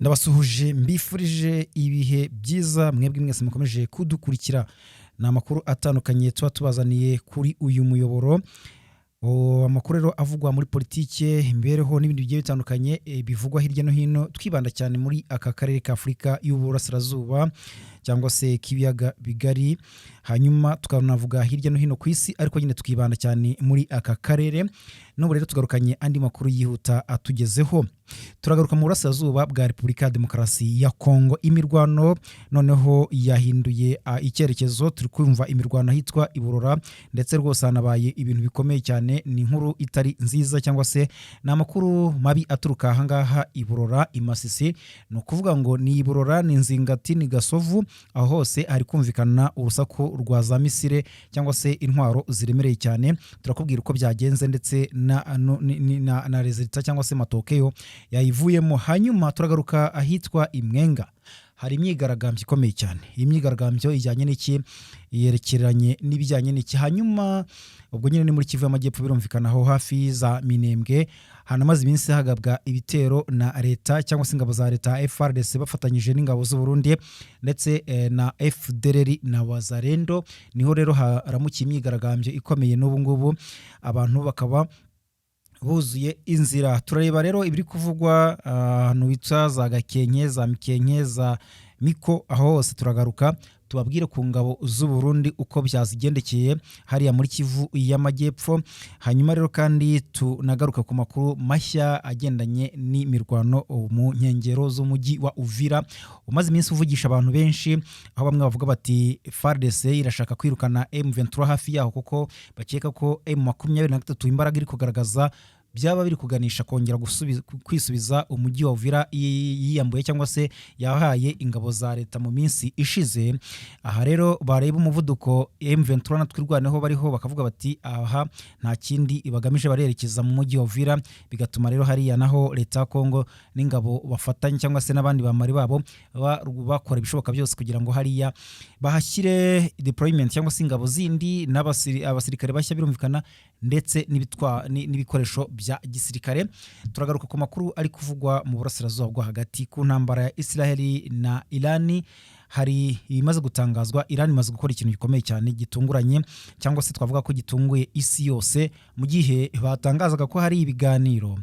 Ndabasuhuje, mbifurije ibihe byiza mwebwe mwese mukomeje kudukurikira. Ni amakuru atandukanye tuba tubazaniye kuri uyu muyoboro. Amakuru rero avugwa muri politike, imibereho n'ibindi bigiye bitandukanye bivugwa hirya no hino, twibanda cyane muri aka karere ka Afurika y'Uburasirazuba cyangwa se k'ibiyaga bigari, hanyuma tukanavuga hirya no hino ku isi, ariko nyine tukibanda cyane muri aka karere. N'ubu rero tugarukanye andi makuru yihuta atugezeho. Turagaruka mu burasirazuba bwa Repubulika ya Demokarasi ya Kongo. Imirwano noneho yahinduye icyerekezo. Turi kumva imirwano ahitwa Iburora, ndetse rwose hanabaye ibintu bikomeye cyane. Ni inkuru itari nziza cyangwa se ni amakuru mabi aturuka ahangaha Iburora, i Masisi. Ni ukuvuga ngo ni Iburora, ni Nzingati, ni Gasovu, aho hose hari kumvikana urusaku rwa za misile cyangwa se intwaro ziremereye cyane. Turakubwira uko byagenze ndetse na résultat cyangwa se matokeo yayivuyemo. Hanyuma turagaruka ahitwa Imwenga, hari imyigaragambyo ikomeye cyane. Iyi myigaragambyo ijyanye n'iki? Yerekeranye n'ibijyanye n'iki? Hanyuma ubwo nyine ni muri Kivu y'Amajyepfo, birumvikana aho hafi za Minembwe hanamaze iminsi hagabwa ibitero na leta cyangwa se ingabo za leta FARDC bafatanyije n'ingabo z'u Burundi ndetse na FDLR na Wazalendo. Niho rero haramukiye imyigaragambyo ikomeye, n'ubu ngubu abantu bakaba buzuye inzira. Turareba rero ibiri kuvugwa ahantu witwa za Gakenke, za Mikenke, za Miko, aho hose turagaruka tubabwire ku ngabo z'u Burundi uko byazigendekeye hariya muri Kivu y'Amajyepfo. Hanyuma rero kandi tunagaruka ku makuru mashya agendanye n'imirwano mu nkengero z'umujyi wa Uvira umaze iminsi uvugisha abantu benshi, aho bamwe bavuga bati FARDC irashaka kwirukana M23 hafi yaho, kuko bakeka ko M23 imbaraga iri kugaragaza byaba biri kuganisha kongera kwisubiza umujyi wa Uvira yiyambuye cyangwa se yahaye ingabo za leta mu minsi ishize. Aha rero bareba umuvuduko M23 na Twirwaneho bariho, bakavuga bati aha nta kindi bagamije, barerekeza mu mujyi wa Uvira. Bigatuma rero hariya naho leta ya Kongo n'ingabo bafatanye cyangwa se n'abandi bamari babo bakora ibishoboka byose kugira ngo hariya bahashyire deployment cyangwa se ingabo zindi abasirikare bashya, birumvikana, ndetse n'ibikoresho bya gisirikare. Turagaruka ku makuru ari kuvugwa mu burasirazuba bwo hagati ku ntambara ya Israel na Irani. Hari ibimaze gutangazwa. Iran imaze gukora ikintu gikomeye cyane gitunguranye, cyangwa se twavuga ko gitunguye isi yose. Mu gihe batangazaga ko hari ibiganiro,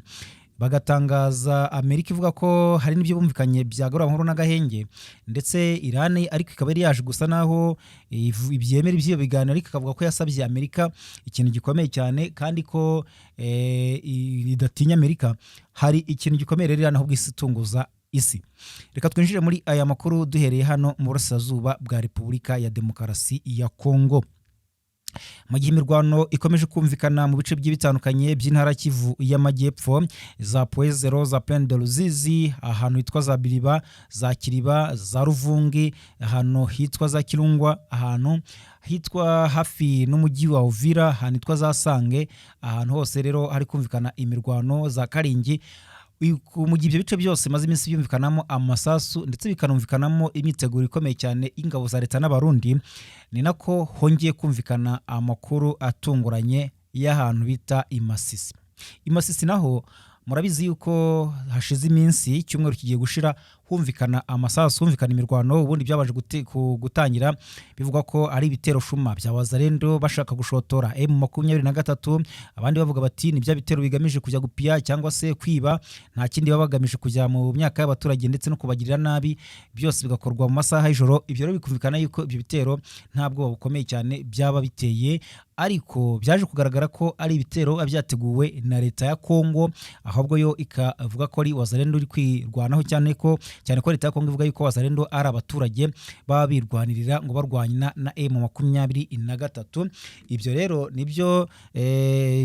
bagatangaza Amerika ivuga ko hari n'ibyo bumvikanye byagarura amahoro n'agahenge, ndetse Iran ariko ikaba yari yaje gusa naho ibyemera iby'iyo biganiro, ariko ikavuga ko yasabye Amerika ikintu gikomeye cyane kandi ko idatinya Amerika. Hari ikintu gikomeye rero Iran ahubwo isi itunguza isi. Reka twinjire muri aya makuru duhereye hano mu burasirazuba bwa Repubulika ya Demokarasi ya Kongo. Mu gihe imirwano ikomeje kumvikana mu bice bigiye bitandukanye by'intara Kivu y'Amajyepfo, za Point Zéro, za Plaine de Ruzizi, ahantu hitwa za Biriba, za Kiriba, za Ruvungi, ahantu hitwa za Kirungwa, ahantu hitwa hafi n'umujyi wa Uvira, ahantu hitwa za Sange, ahantu hose rero hari kumvikana imirwano, za Karingi, mu gihe ibyo bice byose maze iminsi byumvikanamo amasasu ndetse bikanumvikanamo imyiteguro ikomeye cyane y'ingabo za leta n'Abarundi, ni nako hongeye kumvikana amakuru atunguranye y'ahantu bita Imasisi. Imasisi naho murabizi yuko hashize iminsi, icyumweru kigiye gushira, humvikana amasasu, humvikana imirwano. Ubundi byabanje gutangira bivugwa ko ari ibitero shuma bya Wazalendo bashaka gushotora M23, abandi bavuga bati ni bya bitero bigamije kujya gupiya cyangwa se kwiba, nta kindi baba bagamije, kujya mu myaka y'abaturage ndetse no kubagirira nabi, byose bigakorwa mu masaha y'ijoro. Ibyo rero bikumvikana yuko ibyo bitero nta bwoba bukomeye cyane byaba biteye, ariko byaje kugaragara ko ari ibitero biba byateguwe na leta ya Kongo, ahubwo yo ikavuga ko ari Wazalendo uri kwirwanaho, cyane ko leta ya Kongo ivuga yuko Wazalendo ari abaturage baba birwanirira ngo barwanya na M23. Ibyo rero nibyo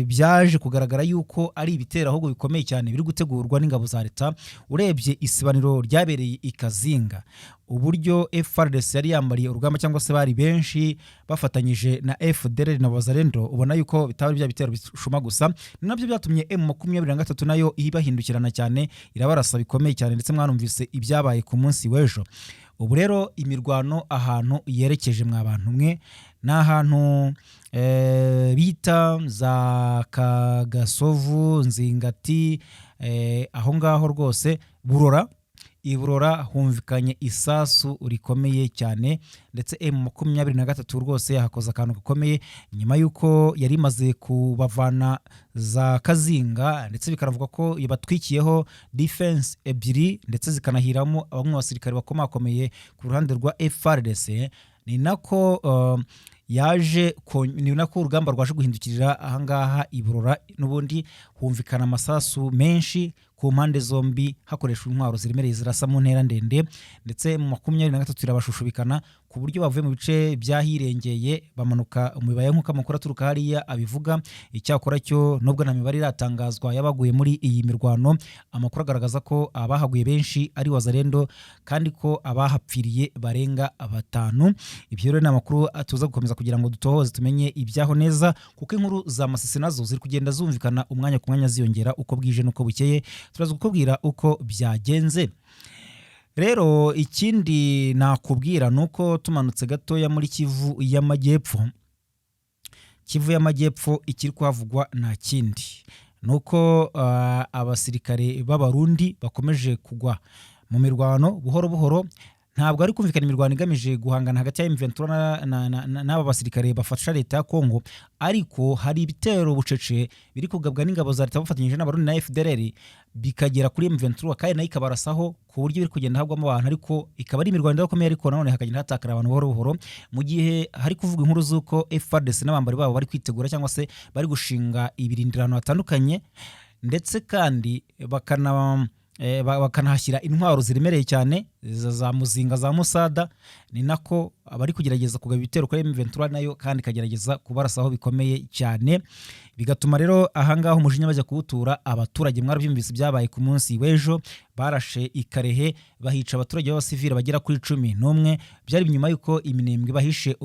byaje kugaragara yuko ari ibitero ahubwo bikomeye cyane biri gutegurwa n'ingabo za leta. Urebye isibaniro ryabereye i Kazinga, uburyo FARDC yari yambariye urugamba cyangwa se bari benshi bafatanyije na FDLR na Wazalendo, ubona yuko bitaba bya bitero bishuma gusa. Ni nabyo byatumye M23 nayo ibahindukirana cyane, irabarasa bikomeye cyane, ndetse mwanumvise ibyabaye ku munsi w'ejo. Ubu rero imirwano ahantu yerekeje, mwa bantu mwe, ni ahantu bita za Kagasovu, Nzingati, aho ngaho rwose Burora. Iburora humvikanye isasu rikomeye cyane, ndetse M23 rwose yahakoze akantu gakomeye nyuma y'uko yari imaze kubavana za Kazinga, ndetse bikanavuga ko yabatwikiyeho defense ebyiri, ndetse zikanahiramo bamwe mu basirikare bakomakomeye ku ruhande rwa FARDC. Ni nako ni nako urugamba rwaje guhindukirira ahangaha Iburora. N'ubundi humvikana amasasu menshi ku mpande zombi, hakoreshwa intwaro ziremereye zirasa mu ntera ndende, ndetse M23 irabashushubikana ku buryo bavuye mu bice byahirengeye bamanuka mu bibaya, nk'uko amakuru aturuka hariya abivuga. Icyakora cyo, nubwo nta mibare iratangazwa y'abaguye muri iyi mirwano, amakuru agaragaza ko abahaguye benshi ari Wazalendo, kandi ko abahapfiriye barenga batanu. Ibyo rero ni amakuru tuza gukomeza kugira ngo dutohoze, tumenye ibyaho neza, kuko inkuru za Masisi nazo ziri kugenda zumvikana umwanya ku mwanya, ziyongera uko bwije n'uko bukeye. Turaza kukubwira uko byagenze. Rero ikindi nakubwira ni uko tumanutse gatoya muri Kivu y'Amajyepfo, Kivu y'Amajyepfo ikiri kuhavugwa nta kindi ni uko abasirikare b'Abarundi bakomeje kugwa mu mirwano buhoro buhoro. Ntabwo ari kumvikana imirwano igamije guhangana hagati ya M23 n'aba basirikare bafasha leta ya Kongo, ariko hari ibitero bucece biri kugabwa n'ingabo za leta bafatanyije n'Abarundi na FDLR, bikagera kuri M23 kandi nayo ikabarasaho, ku buryo biri kugenda hagwamo abantu, ariko ikaba ari imirwano idakomeye, ariko nanone hakagenda hatakara abantu buhoro buhoro, mu gihe hari kuvuga inkuru z'uko FARDC n'abambari babo bari kwitegura cyangwa se bari gushinga ibirindiro ahantu hatandukanye, ndetse kandi bakanahashyira intwaro ziremereye cyane za muzinga, za musada. Ni nako abari kugerageza kugaba ibitero kuri M23, nayo kandi ikagerageza kubarasaho bikomeye cyane, bigatuma rero ahangaha umujinya bajya kuwutura abaturage. Mwarabyumvise byabaye ku munsi w'ejo, barashe ikarehe bahica abaturage b'abasivili bagera kuri 11. Byari nyuma y'uko Iminembwe bahishe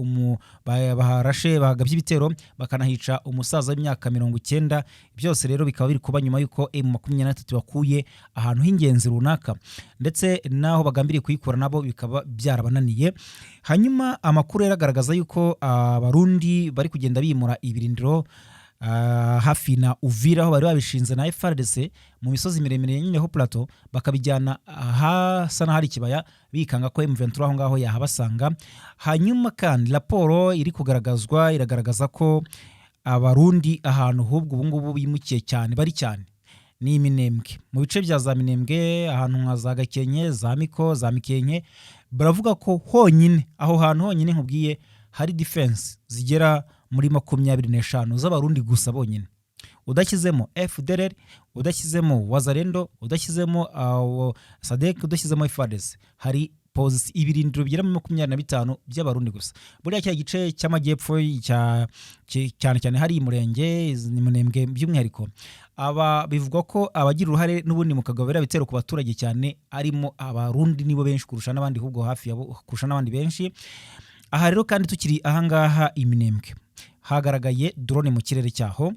baharashe, bahagabye ibitero, bakanahica umusaza w'imyaka 90. Byose rero bikaba biri kuba nyuma y'uko M23 bakuye ahantu h'ingenzi runaka, ndetse n'aho bagambiriye kuyikura nabo bikaba byarabananiye. Hanyuma amakuru rero agaragaza yuko Abarundi bari kugenda bimura ibirindiro hafi na Uvira, aho bari babishinze na FARDC mu misozi miremire nyine ho plateau, bakabijyana ahasa n'ahari ikibaya, bikanga ko M23 aho ngaho yahabasanga. Hanyuma kandi raporo iri kugaragazwa iragaragaza ko Abarundi ahantu hubwo ubu ngubu bimukiye cyane, bari cyane, ni Iminembwe, mu bice bya za Minembwe, ahantu nka za Gakenke, za Miko, za Mikenke. Baravuga ko honyine aho hantu honyine nkubwiye hari defense zigera muri 25 z'Abarundi gusa bonyine, udashyizemo FDLR, udashyizemo Wazalendo, udashyizemo SADC, udashyizemo FARDC. Hari ibirindiro bigera muri 25 by'Abarundi gusa. Buriya cya gice cy'amajyepfo cyane cyane hari Umurenge ni Munembwe by'umwihariko, aba bivugwa ko abagira uruhare n'ubundi mu kagabira ibitero ku baturage cyane arimo Abarundi, nibo benshi kurusha n'abandi, ahubwo hafi yabo kurusha n'abandi benshi. Aha rero kandi tukiri ahangaha Iminembwe, hagaragaye drone mu kirere cyaho,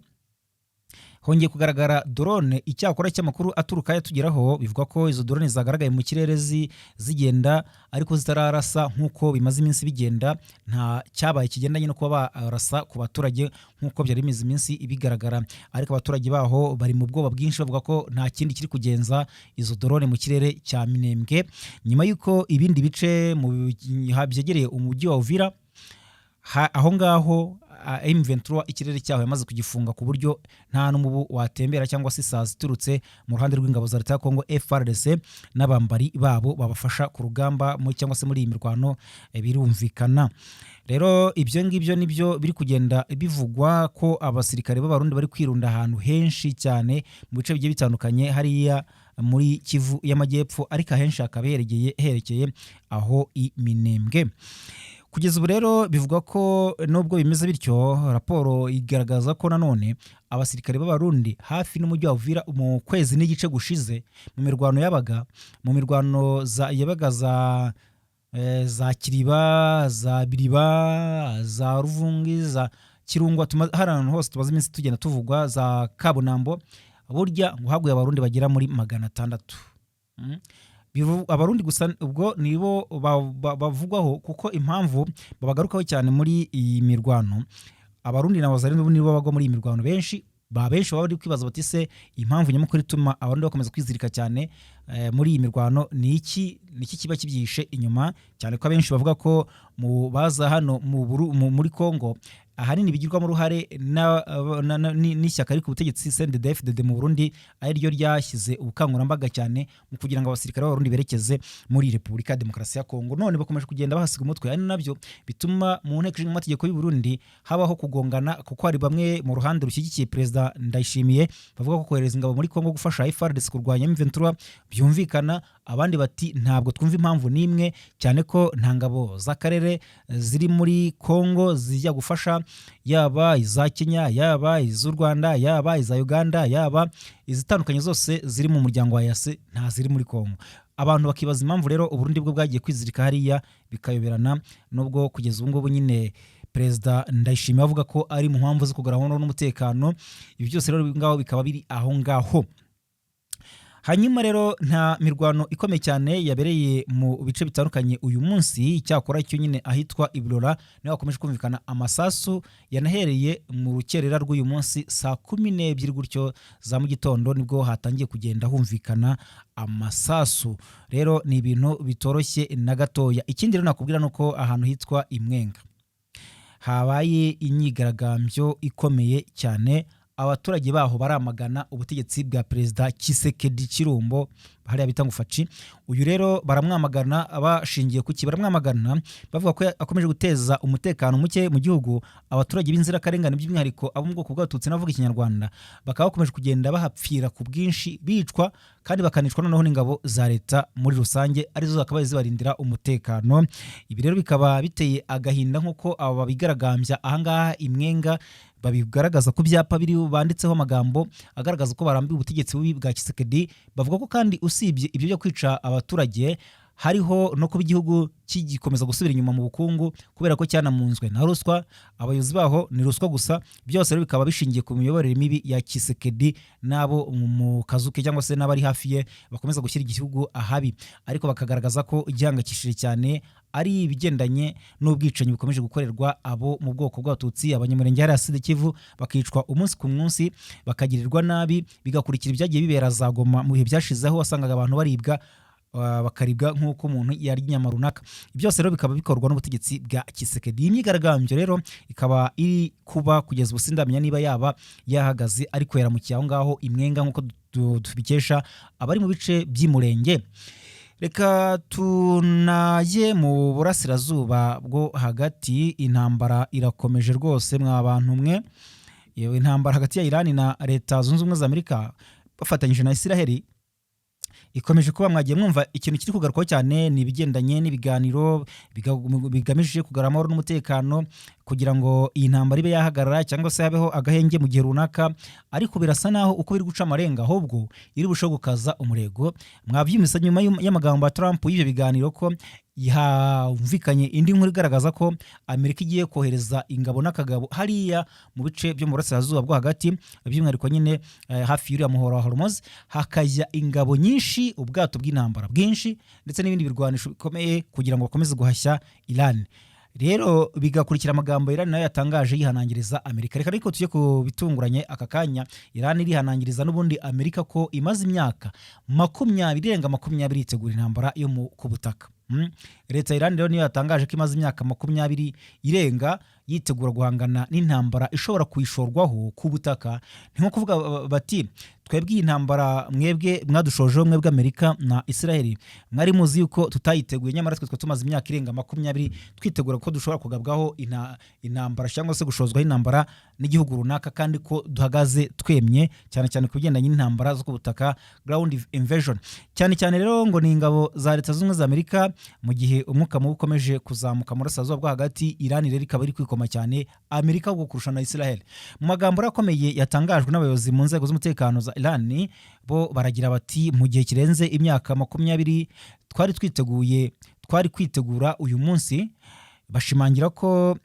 hongeye kugaragara drone. Icyakora cy'amakuru aturuka yatugeraho bivuga ko izo drone zagaragaye mu kirere zigenda ariko zitararasa nk'uko bimaze iminsi bigenda. Nta cyabaye kigendanye no kuba barasa ku baturage nk'uko byari bimaze iminsi bigaragara, ariko abaturage baho bari mu bwoba bwinshi, bavuga ko nta kindi kiri kugenza izo drone mu kirere cya Minembwe, nyuma y'uko ibindi bice byegereye umujyi wa Uvira, aho ngaho M23 ikirere cyaho yamaze kugifunga, ku buryo nta n'umubu watembera cyangwa se isazi iturutse mu ruhande rw'ingabo za leta ya Kongo FARDC n'abambari babo babafasha ku rugamba cyangwa se muri iyi mirwano. Birumvikana rero ibyo ngibyo nibyo biri kugenda bivugwa, ko abasirikare b'Abarundi bari kwirunda ahantu henshi cyane mu bice bigiye bitandukanye hariya muri Kivu y'Amajyepfo, ariko ahenshi hakaba herekeye aho i Minembwe. Kugeza ubu rero bivugwa ko nubwo bimeze bityo, raporo igaragaza ko nanone abasirikare b'Abarundi hafi n'umujyi wa Uvira mu kwezi n'igice gushize, mu mirwano yabaga, mu mirwano yabaga za Kiriba, za Biriba, za Ruvungi, za Kirungwa, hari ahantu hose tumaze iminsi tugenda tuvugwa, za Kabunambo, burya ngo haguye Abarundi bagera muri 600. Abarundi gusa ubwo nibo bavugwaho, kuko impamvu babagarukaho cyane muri iyi mirwano, Abarundi na Wazalendo nibo bagwa muri iyi mirwano benshi. Ba benshi baba bari kwibaza bati: se impamvu nyamukuru ituma Abarundi bakomeza kwizirika cyane Muri iyi mirwano ni iki kiba kibyihishe inyuma, cyane ko abenshi bavuga ko mu baza hano muri Congo ahanini bigirwamo uruhare n'ishyaka riri ku butegetsi CNDD-FDD mu Burundi, ari ryo ryashyize ubukangurambaga cyane mu kugira ngo abasirikare b'Abarundi berekeze muri Repubulika ya Demokarasi ya Kongo, none bakomeje kugenda bahasiga umutwe, ari nabyo bituma mu nteko ishinga amategeko y'u Burundi habaho kugongana, kuko hari bamwe mu ruhande rushyigikiye Perezida Ndayishimiye bavuga ko kohereza ingabo muri Kongo gufasha FARDC kurwanya M23 byumvikana, abandi bati ntabwo twumva impamvu n'imwe, cyane ko nta ngabo z'akarere ziri muri Kongo zijya gufasha, yaba iza Kenya, yaba iz'u Rwanda, yaba iza Uganda, yaba izitandukanye zose ziri mu muryango wa EAC, nta ziri muri Kongo. Abantu bakibaza impamvu rero Uburundi bwo bwagiye kwizirika hariya bikayoberana, nubwo kugeza ubu ngubu nyine Perezida Ndayishimiye avuga ko ari mu mpamvu zo kugarura amahoro n'umutekano. Ibi byose rero ngaho bikaba biri aho ngaho. Hanyuma rero nta mirwano ikomeye cyane yabereye mu bice bitandukanye uyu munsi. Icyakora cyo nyine ahitwa Iburora niho hakomeje kumvikana amasasu yanahereye mu rukerera rw'uyu munsi saa 12 gutyo za mu gitondo, nibwo hatangiye kugenda humvikana amasasu. Rero ni ibintu bitoroshye na gatoya. Ikindi rero nakubwira ni uko ahantu hitwa Imwenga habaye imyigaragambyo ikomeye cyane. Abaturage baho baramagana ubutegetsi bwa Perezida Tshisekedi Tshilombo, hariya bita ngo Fatshi. Uyu rero baramwamagana bashingiye kuki? Baramwamagana bavuga ko akomeje guteza umutekano muke mu gihugu, abaturage b'inzirakarengane, by'umwihariko abo mu bwoko bw'Abatutsi n'abavuga Ikinyarwanda, bakaba bakomeje kugenda bahapfira ku bwinshi, bicwa kandi bakanicwa noneho n'ingabo za leta muri rusange, arizo zakabaye zibarindira umutekano. Ibi rero bikaba biteye agahinda, nk'uko aba babigaragambya ahangaha Imwenga babigaragaza ku byapa biri banditseho amagambo agaragaza ko barambiwe ubutegetsi bubi bwa Tshisekedi. Bavuga ko kandi usibye ibyo byo kwica abaturage, hariho no kuba igihugu kigikomeza gusubira inyuma mu bukungu kubera ko cyanamunzwe na ruswa. Abayobozi baho ni ruswa gusa. Byose rero bikaba bishingiye ku miyoborere mibi ya Tshisekedi n'abo mu kazu ke cyangwa se n'abari hafi ye bakomeza gushyira igihugu ahabi. Ariko bakagaragaza ko igihangayikishije cyane ari ibigendanye n'ubwicanyi bukomeje gukorerwa abo mu bwoko bw'Abatutsi, Abanyamurenge hariya Sud Kivu, bakicwa umunsi ku munsi, bakagirirwa nabi, bigakurikira ibyagiye bibera za Goma mu bihe byashize, aho wasangaga abantu baribwa, bakaribwa nk'uko umuntu yarya inyama runaka. Byose rero bikaba bikorwa n'ubutegetsi bwa Tshisekedi. Iyi myigaragambyo rero ikaba iri kuba kugeza ubu, sindamenya niba yaba yahagaze, ariko yaramukiye aho ngaho Imwenga, nk'uko tubikesha abari mu bice by'Imurenge. Reka tunaye mu burasirazuba bwo hagati. Intambara irakomeje rwose, mwa bantu mwe. Yewe, intambara hagati ya Irani na Leta Zunze Ubumwe za Amerika bafatanyije na Isiraheli ikomeje kuba. Mwagiye mwumva ikintu kiri kugarukwaho cyane ni ibigendanye n'ibiganiro bigamije kugarura amahoro n'umutekano, kugira ngo iyi ntambara ibe yahagarara cyangwa se habeho agahenge mu gihe runaka. Ariko birasa naho uko biri guca amarenga ahubwo iri busheho gukaza umurego. Mwabyumvise nyuma y'amagambo ya Trump y'ibyo biganiro ko humvikanye indi nkuru igaragaza ko Amerika igiye kohereza ingabo n'akagabo hariya mu bice byo mu burasirazuba bwo hagati, by'umwihariko nyine hafi y'uriya muhora wa Hormuz, hakajya ingabo nyinshi, ubwato bw'intambara bwinshi ndetse n'ibindi birwanisho bikomeye kugira ngo bakomeze guhashya Iran. Rero bigakurikira amagambo Iran nayo yatangaje yihanangiriza Amerika. Reka ariko tujye ku bitunguranye aka kanya. Iran irihanangiriza n'ubundi Amerika ko imaze imyaka 20, irenga 20, yitegura intambara yo ku butaka. Leta ya Iran rero niyo yatangaje ko imaze imyaka 20 irenga yitegura guhangana n'intambara ishobora kuyishorwaho ku butaka. Ni nko kuvuga bati twebwe iyi ntambara mwebwe mwadushojeho, mwebwe Amerika na Israel, mwari muzi yuko tutayiteguye, nyamara twe tumaze imyaka irenga 20 twitegura ko dushobora kugabwaho intambara cyangwa se gushozwaho intambara n'igihugu runaka, kandi ko duhagaze twemye, cyane cyane ku bigendanye n'intambara zo ku butaka, ground invasion. Cyane cyane rero ngo ni ingabo za Leta Zunze Ubumwe za Amerika. Mu gihe umwuka mubi ukomeje kuzamuka mu burasirazuba bwo hagati, Iran rero ikaba iri kwikoma cyane Amerika ahubwo kurusha na Israel. Mu magambo rero akomeye yatangajwe n'abayobozi mu nzego z'umutekano za Iran, bo baragira bati mu gihe kirenze imyaka 20 twari twiteguye, twari kwitegura uyu munsi. Bashimangira ko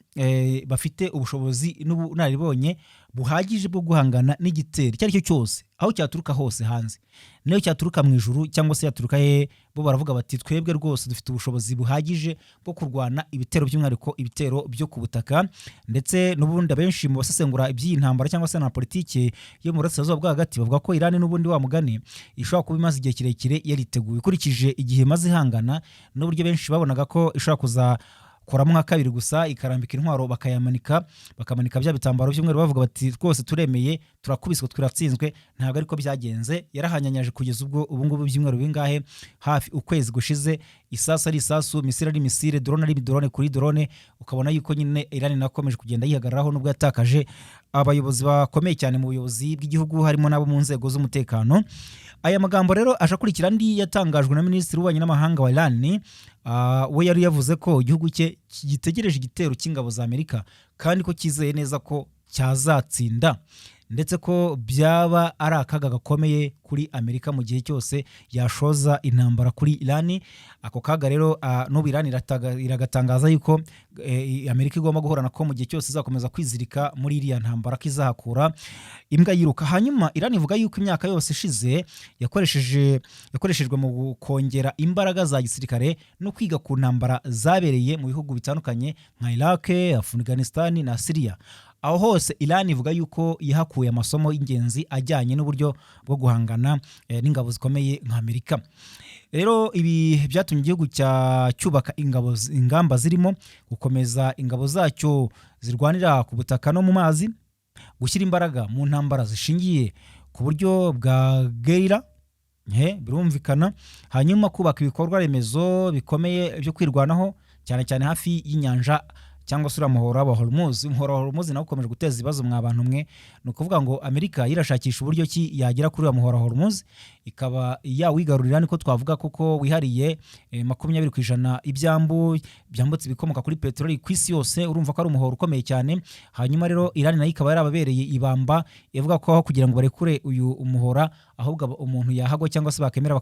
bafite ubushobozi n'ubunararibonye Buhagije bwo guhangana n'igitero icyo ari cyo cyose, aho cyaturuka hose hanze, niyo cyaturuka mu ijuru cyangwa se yaturuka hehe. Bo baravuga bati: "Twebwe rwose dufite ubushobozi buhagije bwo kurwana ibitero, by'umwihariko ibitero byo ku butaka." Ndetse n'ubundi abenshi mu basesengura iby'iyi ntambara cyangwa se na politiki yo mu Burasirazuba bwo Hagati bavuga ko Irani n'ubundi, wa mugani, ishobora kuba imaze igihe kirekire yariteguye, ukurikije igihe imaze ihangana n'uburyo benshi babonaga ko ishobora kuza koramo nka kabiri gusa, ikarambika intwaro, bakayamanika, bakamanika bya bitambaro by'umweru, bavuga bati: "Rwose turemeye, turakubiswe, turatsinzwe." Ntabwo ariko byagenze. Yarahanyanyaje kugeza ubwo ubu ngubu ibyumweru bingahe, hafi ukwezi gushize, isasu ari isasu, missile ari missile, drone ari drone kuri drone, ukabona yuko nyine Iran inakomeje kugenda yihagararaho, nubwo yatakaje abayobozi bakomeye cyane mu buyobozi bw'igihugu, harimo n'abo mu nzego z'umutekano. Aya magambo rero aje akurikira andi yatangajwe na Minisitiri w'Ububanyi n'Amahanga wa Iran. We yari yavuze ko igihugu cye gitegereje igitero cy'ingabo za Amerika, kandi ko cyizeye neza ko cyazatsinda, ndetse ko byaba ari akaga gakomeye kuri Amerika mu gihe cyose yashoza intambara kuri Iran. Ako kaga rero, n'ubu Iran iragatangaza yuko Amerika igomba guhorana ko mu gihe cyose izakomeza kwizirika muri iriya ntambara, ko izahakura imbwa yiruka. Hanyuma Iran ivuga yuko imyaka yose ishize yakoreshejwe mu kongera imbaraga za gisirikare no kwiga ku ntambara zabereye mu bihugu bitandukanye nka Iraq, Afghanistan na Syria. Aho hose Iran ivuga yuko yahakuye amasomo y'ingenzi ajyanye n'uburyo bwo guhangana n'ingabo zikomeye nka Amerika. Rero ibi byatumye igihugu cya cyubaka ingamba zirimo gukomeza ingabo zacyo zirwanira ku butaka no mu mazi, gushyira imbaraga mu ntambara zishingiye ku buryo bwa guerrilla, birumvikana, hanyuma kubaka ibikorwa remezo bikomeye byo kwirwanaho, cyane cyane hafi y'inyanja cyangwa se uriya muhora wa Hormuz. Umuhora wa Hormuz nawo ukomeje guteza ibibazo, mwa bantu mwe. Ni ukuvuga ngo Amerika irashakisha uburyo ki yagera kuri uriya muhora wa Hormuz, ikaba yawigarurira, niko twavuga, kuko wihariye 20% ibyambu byambutse ibikomoka kuri peteroli ku isi yose. Urumva ko ari umuhoro ukomeye cyane. Hanyuma rero Iran nayo ikaba yarababereye ibamba, ivuga ko aho kugira ngo barekure uyu umuhora, ahubwo umuntu yahagwa cyangwa se bakemera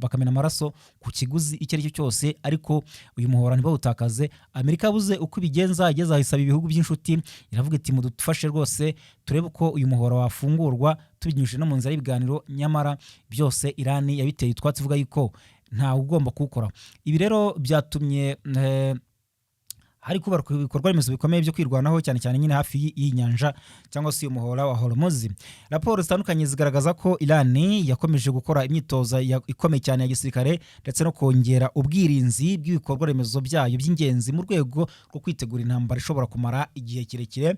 bakamena amaraso ku kiguzi icyo ari cyo cyose, ariko uyu muhora ntibawutakaze. Amerika yabuze uko ibigenza, igeze aho isaba ibihugu by'inshuti, iravuga iti: "Mudufashe rwose turebe uko uyu muhora wafungurwa tubinyujije no mu nzira y'ibiganiro." Nyamara byose Iran yabiteye utwatsi, ivuga yuko ntawe ugomba kuwukora. Ibi rero byatumye hari kubakwa ibikorwa remezo bikomeye byo kwirwanaho, cyane cyane nyine hafi y'iyi nyanja cyangwa se uyu muhora wa Hormuz. Raporo zitandukanye zigaragaza ko Iran yakomeje gukora imyitozo ikomeye cyane ya gisirikare, ndetse no kongera ubwirinzi bw'ibikorwa remezo byayo by'ingenzi, mu rwego rwo kwitegura intambara ishobora kumara igihe kirekire.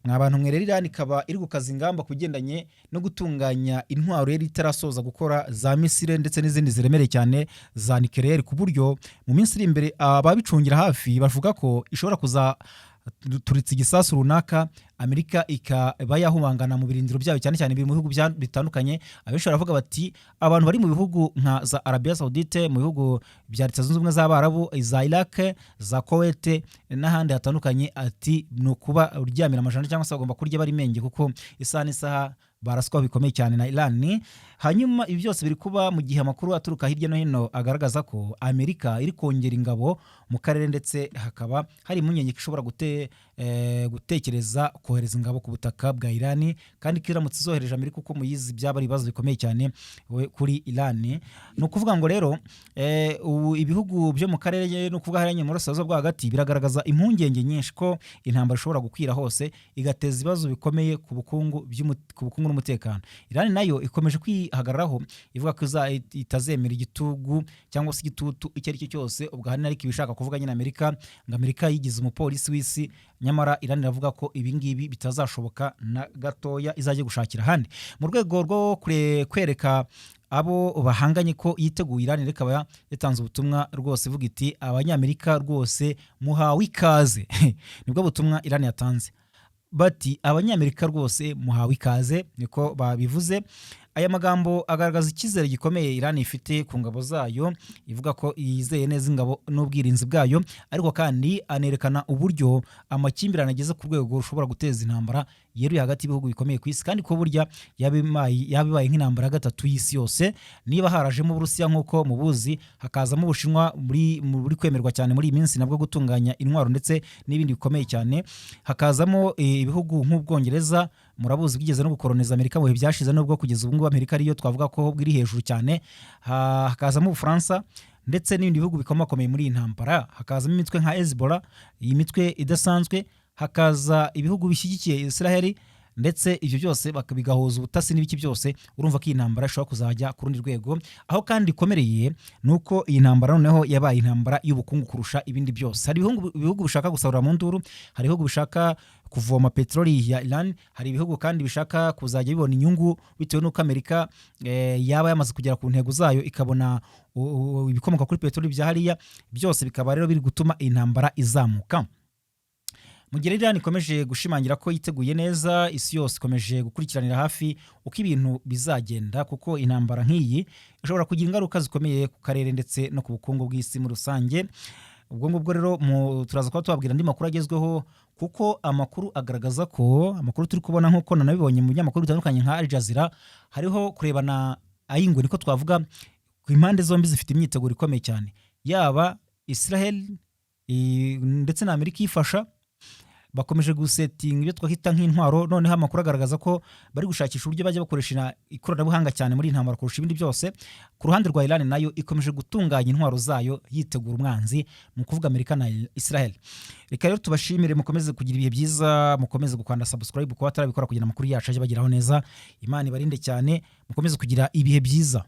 Mwa bantu mwe rero, Iran ikaba iri gukaza ingamba ku bigendanye no gutunganya intwaro yari itarasoza gukora, za missile ndetse n'izindi ziremereye cyane za nucléaire, ku buryo mu minsi iri imbere ababicungira hafi bavuga ko ishobora kuzaturitsa igisasu runaka, Amerika ikaba yahumangana mu birindiro byayo, cyane cyane biri mu bihugu bitandukanye. Abenshi baravuga bati abantu bari mu bihugu nka za Arabia Saudite, mu bihugu bya Leta Zunze Ubumwe z'Abarabu, za Iraq, za Kuwait n'ahandi hatandukanye, ati ni ukuba uryamira amajanja cyangwa se bagomba kurya bari menge, kuko isaha n'isaha baraswa bikomeye cyane na Iran. Hanyuma ibi byose biri kuba mu gihe amakuru aturuka hirya no hino agaragaza ko Amerika iri kongera ingabo mu karere, ndetse hakaba hari impungenge ko ishobora gutekereza kohereza ingabo ku butaka bwa Iran, kandi ko iramutse izohereje, Amerika uko muyizi, byaba ari ibibazo bikomeye cyane kuri Iran. Ni ukuvuga ngo rero ubu ibihugu byo mu karere, ni ukuvuga hariya mu Burasirazuba bwo Hagati, biragaragaza impungenge nyinshi ko intambara ishobora gukwira hose, igateza ibibazo bikomeye ku bukungu n'umutekano. Iran nayo ikomeje kwihagararaho, ivuga ko itazemera igitugu cyangwa se igitutu icyo ari cyo cyose. Ubwo ahanini ariko ibishaka kuvuga nyine Amerika, ngo Amerika yigize umupolisi w'isi. Nyamara Iran iravuga ko ibi ngibi bitazashoboka na gatoya, izajya gushakira ahandi. Mu rwego rwo kwereka abo bahanganye ko yiteguye, Iran ikaba yatanze ubutumwa rwose ivuga iti: "Abanyamerika rwose muhawe ikaze." Nibwo butumwa Iran yatanze, bati: "Abanyamerika rwose muhawe ikaze," niko babivuze. Aya magambo agaragaza icyizere gikomeye Iran ifite ku ngabo zayo, ivuga ko yizeye neza ingabo n'ubwirinzi bwayo, ariko kandi anerekana uburyo amakimbirane ageze ku rwego rushobora guteza intambara yeruye hagati y'ibihugu bikomeye ku isi, kandi ko burya yaba ibaye nk'intambara ya gatatu y'isi yose, niba harajemo Uburusiya nk'uko mubuzi, hakazamo Ubushinwa muri kwemerwa cyane muri iyi minsi nabwo gutunganya intwaro ndetse n'ibindi bikomeye cyane, hakazamo ibihugu nk'Ubwongereza. Murabuzi bwigeze no gukoroniza Amerika mu bihe byashize, nubwo kugeza ubu ngubu Amerika ariyo twavuga ko bwiri hejuru cyane. Hakazamo Ubufaransa ndetse n'ibindi bihugu bikomakomeye muri iyi ntambara, hakazamo imitwe nka Hezbollah, iyi mitwe idasanzwe, hakaza ibihugu bishyigikiye Israel, ndetse ibyo byose bigahuza ubutasi n'ibiki byose. Urumva ko iyi ntambara ishobora kuzajya ku rundi rwego. Aho kandi ikomereye ni uko iyi ntambara noneho yabaye intambara y'ubukungu kurusha ibindi byose. Hari ibihugu bishaka gusarura mu nduru, hari ibihugu bishaka kuvoma peteroli ya Iran, hari ibihugu kandi bishaka kuzajya bibona inyungu bitewe n'uko Amerika yaba yamaze kugera ku ntego zayo, ikabona ibikomoka kuri peteroli bya hariya byose. Bikaba rero biri gutuma intambara izamuka. Mu gihe Iran ikomeje gushimangira ko yiteguye neza, isi yose ikomeje gukurikiranira hafi uko ibintu bizagenda, kuko intambara nk'iyi ishobora kugira ingaruka zikomeye ku karere ndetse no ku bukungu bw'isi muri rusange. Ubwo ngubwo rero turaza kuba tubabwira andi makuru agezweho, kuko amakuru agaragaza ko amakuru turi kubona, nk'uko nanabibonye mu binyamakuru bitandukanye nka Al Jazeera, hariho kurebana ay'ingwe, niko twavuga. Ku impande zombi zifite imyiteguro ikomeye cyane, yaba Israel ndetse na Amerika iyifasha. Bakomeje gusetinga ibyo twakwita nk'intwaro. Noneho amakuru agaragaza ko bari gushakisha uburyo bajya bakoresha ikoranabuhanga cyane muri iyi ntambara kurusha ibindi byose. Ku ruhande rwa Iran, nayo ikomeje gutunganya intwaro zayo, yitegura umwanzi, ni ukuvuga Amerika na Israel. Reka rero tubashimire, mukomeze kugira ibihe byiza, mukomeze gukanda subscribe kuba batarabikora kugira amakuru yacu ajye bageraho neza. Imana ibarinde cyane, mukomeze kugira ibihe byiza.